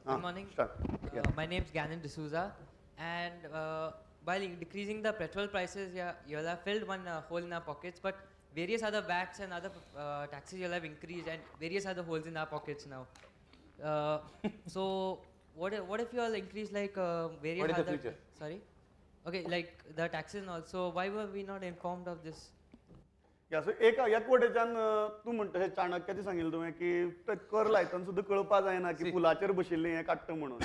Good morning. My name is Ganon D'Souza, and while decreasing the petrol prices, you all have filled one hole in our pockets, but various other VATs and other taxes you all have increased, and various other holes in our pockets now. So what if you all increase like various What is other the future? Sorry? Okay, like the taxes and also, why were we not informed of this? Yeah, so एक एकवटेच्यान तूं म्हणटा हे चाणक्याचें सांगिल्लें तुवें की ते कर लायतना सुद्दां कळपा जायना की पुलाचेर बशिल्लें हें काडटा म्हणून.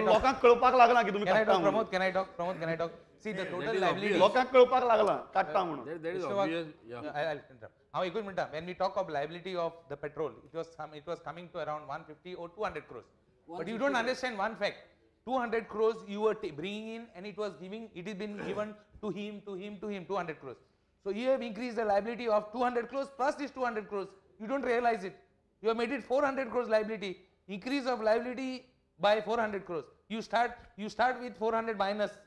लोकांक कळपाक लागला की तुमी काडटा म्हणून. Pramod, can I talk? Pramod, can I talk? See, the total liability. लोकांक कळपाक लागला काडटा म्हणून. That is obvious. I'll interrupt. हांव एकूच म्हणटा, when we talk of liability of the petrol, it was coming to around 150 or 200 crores. But you don't understand one fact. 200 crores you were bringing in, and it was giving, it has been given to him, to him, to him, 200 crores. So you have increased the liability of 200 crores plus this 200 crores. You don't realize it. You have made it 400 crores liability. Increase of liability by 400 crores. You start with 400 minus.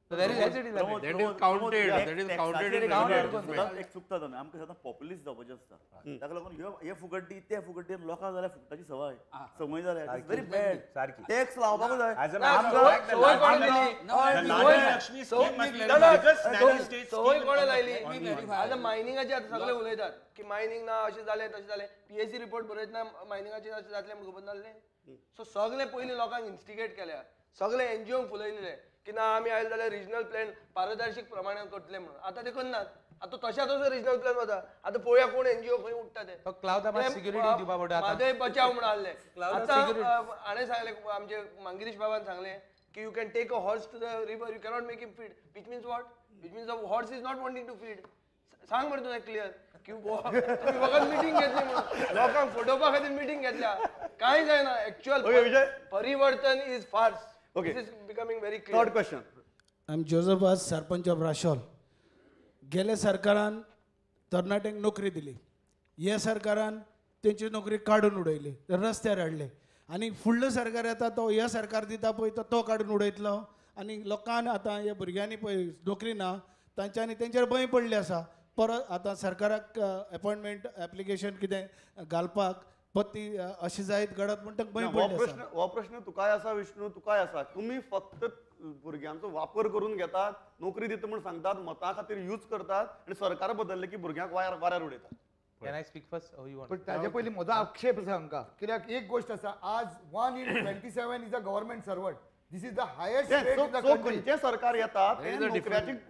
So there is liability. That is counted. That is counted in adjustment. एक चुकता जावन आमकां सदां populist जावपाचें आसता. ताका लागून हे फुकट दी ते फुकट दी लोकांक जाल्यार फुकटाची सवय संवय जाल्या. It's very bad. Tax लावपाक जाय. संवय कोणें लायली? आतां मायनिंगाचे आतां सगळे उलयतात की मायनिंग ना अशें जालें तशें जालें. पीएसी रिपोर्ट बरयतना मायनिंगाचेर अशें जातलें म्हूण खबर नासलें. सो सगळे पयलीं लोकांक इन्स्टिगेट केल्या, सगळे एनजीओंक फुलयलेले की ना आमी आयले जाल्यार रिजनल प्लॅन पारदर्शक प्रमाणे करतले म्हणून. आतां ते करनात. आतां तशा तसो रिजनल प्लॅन वता. आतां पळोवया कोण एनजीओ खंय उठता ते. म्हादय बचाव म्हणून आहले. आतां हाणें सांगलें, आमचे मंगिरीश बाबान सांगलें की you can take a horse to the river, you cannot make him feed. Which means what? Which means the horse is not wanting to feed. सांग मरे तुवें क्लियर की तुमी फकत मिटींग घेतली म्हणून, लोकांक फटोवपा खातीर मिटींग घेतल्या. कांय जायना. एक्चुअल परिवर्तन is farce. Okay. This is becoming very clear. Third question. I am Joseph Vaz, Sarpanch of Rachol. गेले सरकारान तरणाट्यांक नोकरी दिली, हे सरकारान तेंची नोकरी काडून उडयली, रस्त्यार हाडले. आनी फुडलें सरकार येता तो हे सरकार दिता पळय तो काडून उडयतलो. आनी लोकांक आतां ह्या भुरग्यांनी पळय नोकरी ना, तांच्यांनी तेंचेर भंय पडले आसा. परत आतां सरकाराक एपॉयंटमेंट एप्लिकेशन कितें घालपाक पत्ती अशें जायत घडत म्हण तांकां भंय पडले आसा. हो प्रश्न तुकाय आसा विष्णू, तुकाय आसा. तुमी फक्त भुरग्यांचो वापर करून घेतात, नोकरी दिता म्हूण सांगतात, मतां खातीर यूज करतात आनी सरकार बदललें की भुरग्यांक वाऱ्यार उडयतात. Can I speak first or you want? पण ताजे पयलीं म्हजो आक्षेप आसा हांकां, कित्याक एक गोश्ट आसा, आज 1 in 27 is a government servant. This is the highest rate in the country. खंयचें सरकार येता तें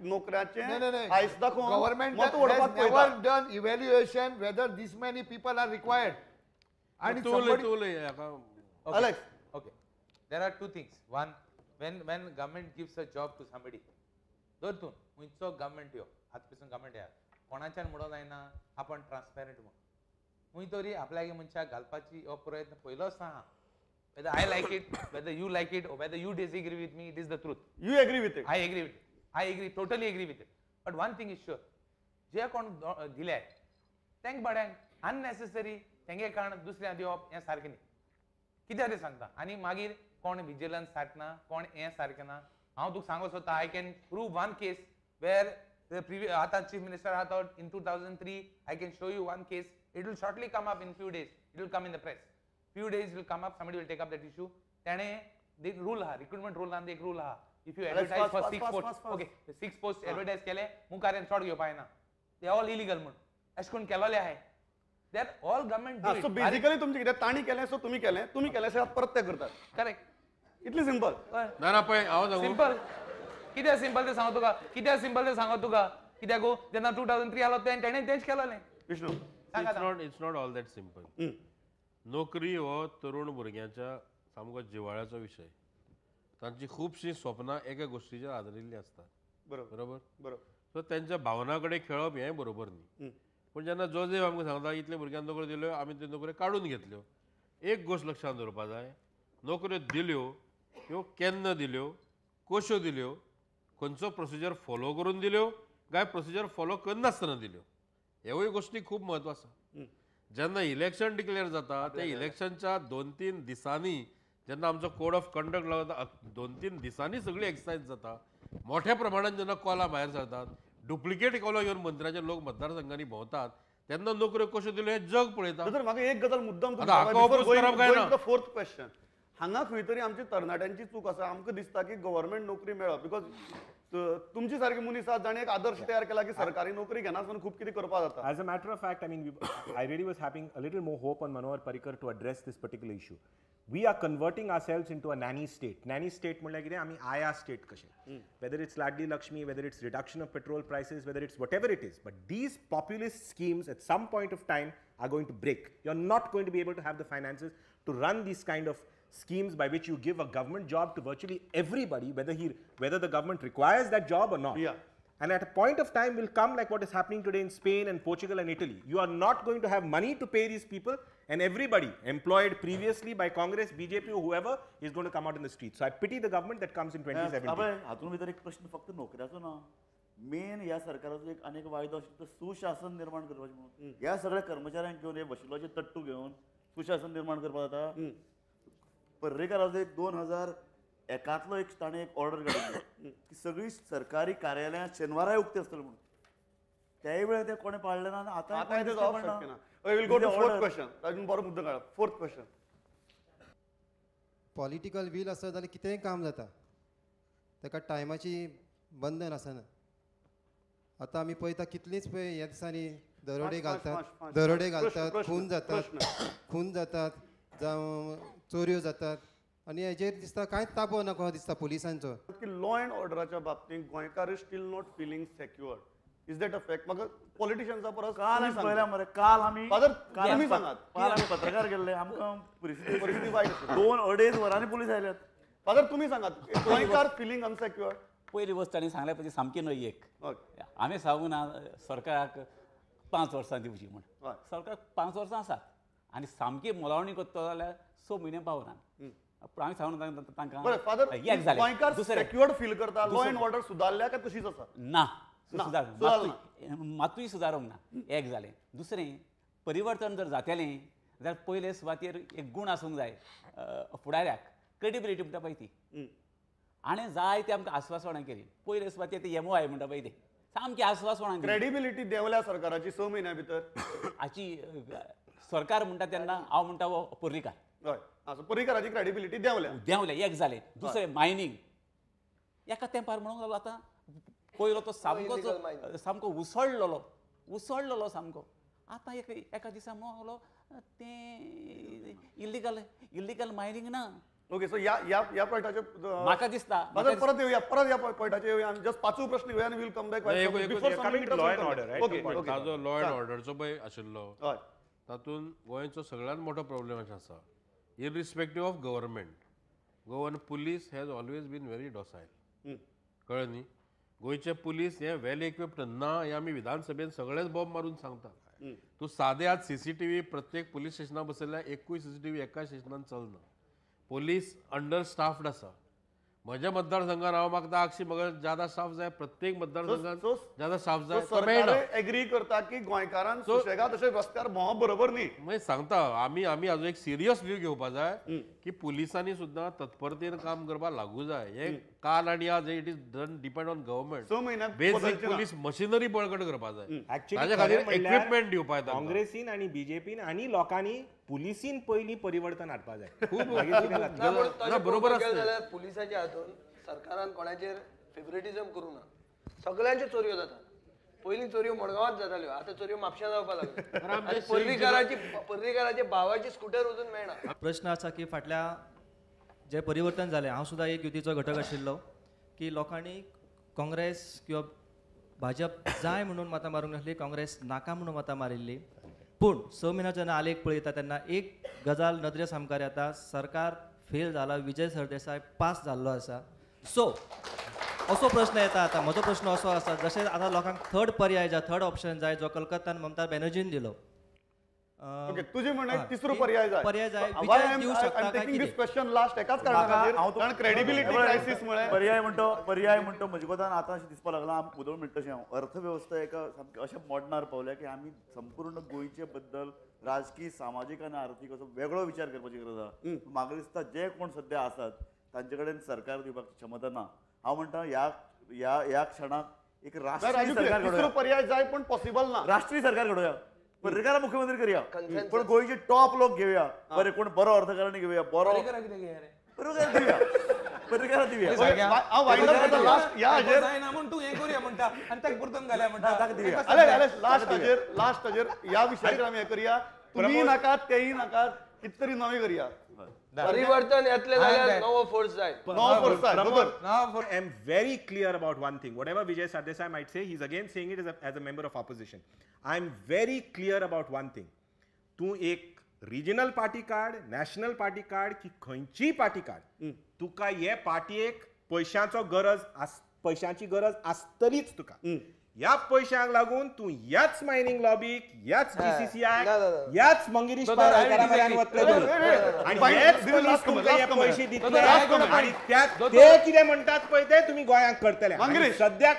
नोकऱ्याचें आयस दाखोवन government has never done evaluation whether this many people are required. And Alex. Okay. There are two things. One, when government gives a job to somebody, धर तूं खंयचो government यो, आतां पसून गव्हर्नमेंट येया, कोणाच्यान म्हणूंक जायना आपण ट्रान्सपेरंट म्हूण. खंय तरी आपल्यागे मनशाक घालपाची हो प्रयत्न पयलोच आहा. Whether I like it, whether you like it, or whether you disagree with me, it is the truth. You agree with it? I agree with it. I agree, totally agree with it. But one thing is sure, जे कोण दिले तांकां बड्यांक unnecessary तेंगे कारण दुसऱ्या दिवप हें सारकें न्ही. कित्याक तें सांगता. आनी मागीर कोण विजिलन्स सारकें ना, कोण हें सारकें ना. हांव तुका सांगूंक सोदता, I can prove one case where आतां चीफ मिनिस्टर आहा तो in 2003, I can show you one case. It will shortly come up in few days. It will come in the press. Few days will come up, somebody will take up that issue. तेणें rule आहा, recruitment rule आनी एक rule आहा. If you advertise for 6 post, okay, 6 post advertise केले मुखार चड घेवपा येना, ते ऑल इलिगल म्हूण अशें करून केलोले आहाय. That all government do it. So basically तुमचे कितें तांणी केलें, सो तुमी केलें, तुमी केलें सो परत ते करतात. करेक्ट. इतली सिंपल. ना ना पळय हांव सांगू, सिंपल कित्याक सिंपल तें सांगू तुका, कित्याक सिंपल तें सांगू तुका, कित्याक गो जेन्ना 2003 आलो तेणें तेंच केलोलें. Vishnu, it's not all that simple. नोकरी हो तरुण भुरग्यांच्या सामको जिवाळ्याचो विशय. तांची खुबशीं स्वप्नां एका गोश्टीचेर आदारिल्लीं आसतात. बरोबर बरोबर बरोबर. सो तेंच्या भावना कडेन खेळप हें बरोबर न्ही. पूण जेन्ना जोजेफ आमकां सांगता इतले भुरग्यांक नोकऱ्यो दिल्यो, आमी त्यो नोकऱ्यो काडून घेतल्यो. एक गोश्ट लक्षांत दवरपा जाय, नोकऱ्यो दिल्यो त्यो केन्ना दिल्यो, कश्यो दिल्यो, खंयचो प्रोसिजर फॉलो करून दिल्यो काय प्रोसिजर फॉलो करनासतना दिल्यो, ह्योय गोश्टी खूब म्हत्व आसा. जेन्ना इलेक्शन डिक्लेअर जाता त्या इलेक्शनच्या 2-3 दिसांनी जेन्ना आमचो कोड ऑफ कंडक्ट लागता, 2-3 दिसांनी सगळी एक्सरसायज जाता, मोठ्या प्रमाणान जेन्ना कॉलां भायर सरतात, डुप्लिकेट कॉलां घेवन मंत्र्याचे लोक मतदारसंघांनी भोंवतात, तेन्ना नोकऱ्यो कश्यो दिल्यो हें जग पळयता. तर म्हाका एक गजाल मुद्दाम फोर्थ क्वेश्चन, हांगा खंय तरी आमची तरणाट्यांची चूक आसा. आमकां दिसता की गव्हर्मेंट नोकरी मेळप because तुमची सारकी मनीस आसा जाणें एक आदर्श तयार केला की सरकारी नोकरी घेनासतना खूब कितें करपाक जाता. As a matter of fact, I mean, I really was having a little more hope on Manohar Parrikar to address this particular issue. We are converting ourselves into a nanny state. Nanny state म्हणल्यार कितें, आमी आया state कशें. Whether it's Ladli Lakshmi, whether it's reduction of petrol prices, whether it's whatever it is, but these populist schemes at some point of time are going to break. You're not going to be able to have the finances to run these kind of schemes by which you give a government job to virtually everybody, whether the government requires that job or not. Yeah. And at a point of time will come like what is happening today in Spain and Portugal and Italy. You are not going to have money to pay these people, and everybody employed previously by Congress, BJP or whoever is going to come out in the street. So I pity the government that comes in 2017. हातूंत भितर एक प्रश्न फक्त नोकऱ्याचो ना, main ह्या सरकाराचो एक आनी एक वायदो आशिल्लो तो सुशासन निर्माण करपाचें म्हणून. ह्या सगळ्या कर्मचाऱ्यांक घेवन, हे वशिलोचे तट्टू घेवन सुशासन निर्माण करपाक जाता. पर्रीकाराचो एक 2001 एक ताणें एक ऑर्डर काडिल्ली की सगळीं सरकारी कार्यालयां शेनवाराय उक्ती आसतली म्हणून. त्याय वेळार तें कोणें पाळ्ळें ना, आतां बरो मुद्दो काडला. फोर्थ क्वेश्चन, पॉलिटिकल वील आसत जाल्यार कितेंय काम जाता, ताका टायमाची बंधन आसना. आतां आमी पळयता कितलींच पळय ह्या दिसांनी दरोडे घालतात, दरोडे घालतात, खून जातात, खून जातात, जावं चोरयो जातात, आनी हेजेर दिसता कांयच ताबो ना कसो दिसता पुलिसांचो. की लॉ एंड ऑर्डराच्या बाबतींत गोंयकार is still not feeling secured. Is that a fact? म्हाका पॉलिटिशियन्सा परस काल आमी पळयला मरे, काल आमी तुमी सांगात, काल आमी पत्रकार गेल्ले, आमकां परिस्थिती वायट आसा. 2-2.5 वरांनी पुलीस आयल्यात. फादर तुमी सांगात, गोंयकार फिलिंग अनसेक्युअर्ड? पयली वस्त तांणी सांगल्या पळय सामकी न्हय एक. आमी सांगूं ना सरकाराक 5 वर्सां दिवची म्हूण, सरकार 5 वर्सां आसात आनी सामकी मोलावणी करतलो जाल्यार 6 म्हयने पावना. पूण आमी सांगून तांकां एक जालें. दुसरें सेक्युअर्ड फील करता, लॉ एंड ऑर्डर सुदारल्या काय तशीच आसा? ना, मातूय सुदारूंक ना. एक जालें. दुसरें, परिवर्तन जर जातलें जाल्यार पयले सुवातेर एक गूण आसूंक जाय फुडाऱ्याक, क्रेडिबिलिटी म्हणटा पळय ती. आनी जाय ते आमकां आस्वासनां केली. पयले सुवातेर ते MOI म्हणटा पळय ते सामकी आस्वासनां. क्रेडिबिलिटी देंवल्या सरकाराची 6 म्हयन्या भितर. हाची सरकार म्हणटा तेन्ना हांव म्हणटा हो पर्रीकार. हय, पर्रीकाराची क्रेडिबिलिटी देंवल्या, देंवल्या. एक जालें. दुसरें मायनींग एका तेंपार म्हणूंक लागलो आतां पयलो तो सामकोच सामको उसळलेलो, उसळलेलो सामको. आतां एका दिसा म्हणूंक लागलो तें इल्लिगल, इल्लिगल मायनींग ना. ओके, सो ह्या ह्या पॉयंटाचेर म्हाका दिसता परत येवया, परत ह्या पॉयंटाचेर येवया. आमी जस्ट 5 प्रश्न घेवया आनी we'll come back. Law and order, ताजो लॉ एंड ऑर्डरचो पळय आशिल्लो तातूंत गोंयचो सगळ्यांत मोठो प्रॉब्लेम अशें आसा, irrespective of government, Goan police has always been very docile. कळ्ळें न्ही? गोंयचे पुलीस हे वेल इक्विप्ड ना हें आमी विधानसभेन सगळेच बॉम्ब मारून सांगता. तूं सादे आज CCTV प्रत्येक पुलीस स्टेशनार बसयल्यार एकूय CCTV एका स्टेशनान चलना. पुलीस अंडर स्टाफ्ड आसा. म्हज्या मतदारसंघान हांव मागता आगशी म्हाका ज्यादा स्टाफ जाय, प्रत्येक मतदारसंघान ज्यादा स्टाफ जाय. सरकार एग्री करता की गोंयकारान सुशेगाद अशें रस्त्यार भोंवप बरोबर न्ही. मागीर सांगता आमी आमी आजून एक सिरियस व्यू घेवपा जाय की पुलिसांनी सुद्दां तत्परतेन काम करपाक लागू जाय. हे काल आनी आज it is done depend on government. 6 म्हयन्याक बेसीक पुलीस मशिनरी बळकट करपा जाय, ताजे खातीर इक्विपमेंट दिवपा जाय. काँग्रेसीन आनी बीजेपीन आनी लोकांनी पुलिसीन पयलीं परिवर्तन हाडपा जाय. खूब बरोबर जाल्यार पुलिसाच्या हातून सरकारान कोणाचेर फेवरेटिझम करूं ना. सगळ्यांच्यो चोरयो जातात. पयलीं चोरयो मडगांवांत जाताल्यो, आतां चोरयो म्हापश्यां जावपाक लागल्यो. पर्रीकाराची, पर्रीकाराच्या भावाची स्कुटर वचून मेळना. प्रश्न आसा की फाटल्या जें परिवर्तन जालें, हांव सुद्दां एक युतीचो घटक आशिल्लो की लोकांनी काँग्रेस किंवा भाजप जाय म्हणून मतां मारूंक नासली, काँग्रेस नाका म्हणून मतां मारिल्ली. पूण 6 म्हयन्या जेन्ना आलेख पळयता तेन्ना एक गजाल नदरे सामकार येता, सरकार फेल जाला, विजय सरदेसाय पास जाल्लो आसा. सो असो प्रश्न येता आतां. म्हजो प्रश्न असो आसा, जशें आतां लोकांक थर्ड पर्याय जाय, थर्ड ऑप्शन जाय, जो कलकत्तान ममता बॅनर्जीन दिलो. ओके, तुझे म्हणणें तिसरो पर्याय जाय, पर्याय जाय. विजय दिवंक शकता काय कितें? क्वेश्चन लास्ट एकाच कारणा खातीर, कारण क्रेडिबिलिटी क्रायसिस म्हळें पर्याय म्हणतो, पर्याय म्हणतो म्हजे कोतान आतां अशें दिसपाक लागलां. मुद्दम म्हणटा तशें हांव, अर्थवेवस्था एका सामकी अशें मोडणार पावल्या की आमी संपूर्ण गोंयचे बद्दल राजकीय, सामाजीक आनी आर्थीक असो वेगळो विचार करपाची गरज आसा. म्हाका दिसता जे कोण सद्या आसात तांचे कडेन सरकार दिवपाक क्षमता ना. हांव म्हणटा ह्या ह्या ह्या क्षणाक एक राष्ट्रीय सरकार घडोवया. पर्याय जाय पण पॉसिबल ना. राष्ट्रीय सरकार घडोवया. पर्रीकारा मुख्यमंत्री करया, पण गोंयचे टॉप लोक घेवया, बरे कोण बरो अर्थकारणी घेवया, बरो पर्रीकार दिवया, पर्रीकारा दिवया. लास्ट हाजेर ह्या विशयाचेर आमी हें करया, तुमी नाकात तेय नाकात, कितें तरी नवें करया. परिवर्तन येतलें जाल्यार नवो फोर्स जाय. नवो फोर्स जाय. I am very clear about one thing. Whatever Vijay Sardesai might say, he's again saying it as a member of opposition. I am very clear about one thing. तूं एक रिजनल पार्टी काड, national party काड की खंयचीय party काड, तुका हे पार्टयेक पयशांचो गरज पयशांची गरज आसतलीच तुका. ह्या पयशांक लागून तूं ह्याच मायनिंग लॉबीक, ह्याच जीसीसीआय, ह्याच मंगिरीश पारयकारा वतले आनी हेच पुलीस तुमकां हे पयशे दितले आनी ते कितें म्हणटात पळय ते तुमी गोंयांक करतले. सद्याक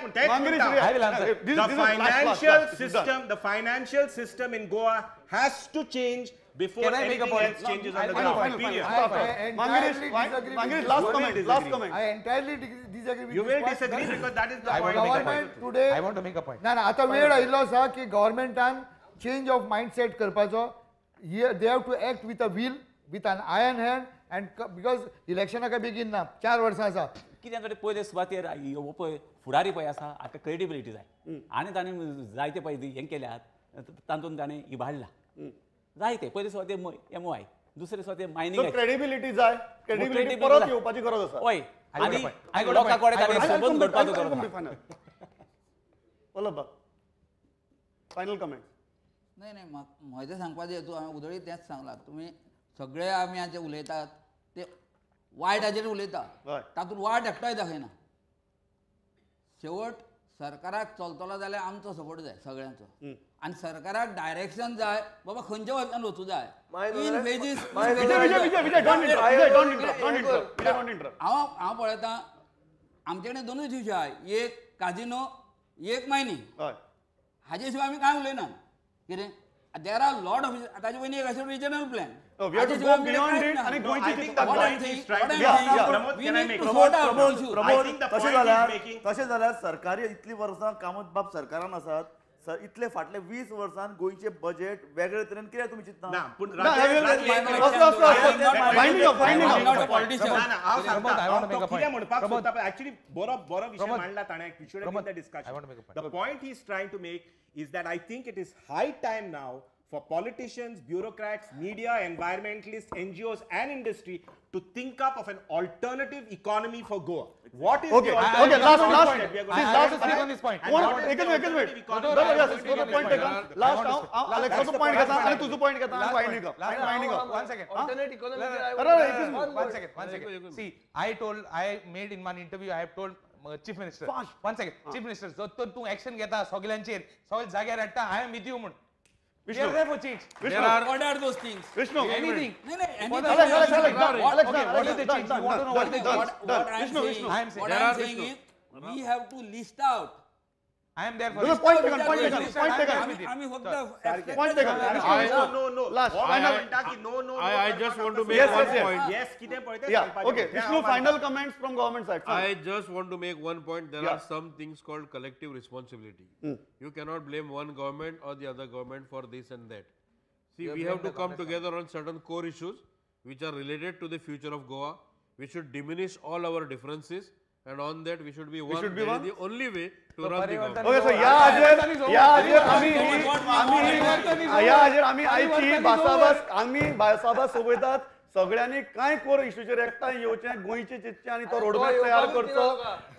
the financial system in Goa has to change before anything else changes on the ground. Period. Mangirish, last comment. I entirely disagree with you. You will disagree because that is the point. Government today. I want to make a point. ना ना, आता वेळ आयिल्लो आसा की गव्हर्मेंटान change of mindset करपाचो. They have to act with a will, with an iron hand, and because इलेक्शना काय बेगीन ना, 4 वर्सां आसा. कितें तरी पयले सुवातेर हो पळय फुडारी पळय आसा, हाका क्रेडिबिलिटी जाय आनी ताणें जायते पळय हें केल्यात, तातूंत ताणें इबाडला जायते. पयले सुवातेर एमओआय, दुसरे सुवातेर मायनिंग. क्रेडिबिलिटी जाय, क्रेडिबिलिटी परत येवपाची गरज आसा. हय, आनी लोकां कडेन ताणें संबंद घडपाचो गरज आसा. Vallabh, final comment. नाही नाही, म्हजें सांगपाचें हेतू हांवें उदळी तेंच सांगलां. तुमी सगळे आमी आज उलयतात ते वायट हाजेर उलयता, तातूंत वायट एकटोय दाखयना. शेवट सरकाराक चलतलो जाल्यार आमचो सपोर्ट जाय सगळ्यांचो, आनी सरकाराक डायरेक्शन जाय बाबा खंयच्या वचन वचूं जाय. इन फेजीस हांव हांव पळयतां आमचे कडेन दोनूय इश्यू आहाय, एक काजिनो, एक मायनिंग. हाजे शिवाय आमी कांय उलयना. कितें there are lot of ताजे पयलीं एक आशिल्लो रिजनल प्लॅन. तशें जाल्यार सरकारी इतलीं वर्सां कामत बाब सरकारान आसात, इतले फाटले 20 वर्सां गोंयचे बजेट वेगळे तरेन कित्याक तुमी चिंतना? कितें म्हणपाक सोदता एक्चुअली बरो बरो विशय मांडला ताणें. The point he is trying to make is that I think it is high time now for politicians, bureaucrats, media, environmentalists, NGOs and industry to think up of an alternative economy for Goa. What is okay, the alternative? Okay, last point. I want to speak on this point. One, एक minute. Point taken. Last, Alexa's point घेता आणि तुझं point घेता आणि winding up. Winding up. One second. Alternate economy. One second. One second. See, I made in one interview, I have told Chief Minister. One second. Chief Minister, जो तू action घेता सगळ्यांचेर, सगळे जाग्यार हाडटा, I am with you म्हण. Vishnu. We are there for change. Vishnu. What are those things? Vishnu. Anything. No, no, anything. Alex, Alex, Alex, okay, what is the change? You want to know what is the change? Vishnu, Vishnu. I am saying. What I am saying is, we have to list out. I am there for this. Point taken, point taken, point taken. Point taken. No, no. Last. No, no. I just want to make one point. Yes, कितें पळय तें Yeah. Okay. Vishnu, final comments from government side. I just want to make one point. There are some things called collective responsibility. You cannot blame one government or the other government for this and that. See, we have to come together on certain core issues which are related to the future of Goa. We should diminish all our differences, and on that we should be one. We should be one. That is the only way to run the government. Okay, so या हाजेर आमी आयची भासाभास आमी भासाभास सोबयतात. सगळ्यांनी कांय कोर इश्यूचेर एकठांय येवचें, गोंयचें चिंतचें आनी तो रोडमॅप तयार करचो.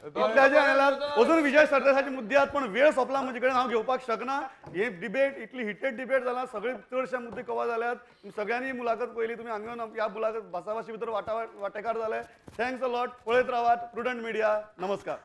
इतल्याचें जाल्यार अजून विजय सरदेसाचे मुद्दे आहात, पण वेळ सोंपला म्हजे कडेन, हांव घेवपाक शकना. ही डिबेट इतली हिटेड डिबेट जाला, सगळे चडशे मुद्दे कवर जाल्यात. सगळ्यांनी मुलाखत पळयली, तुमी हांगा येवन ह्या मुलाखत भासाभाशी भितर वांटेकार जाले. Thanks a lot. पळयत रावात प्रुडंट मिडिया. नमस्कार.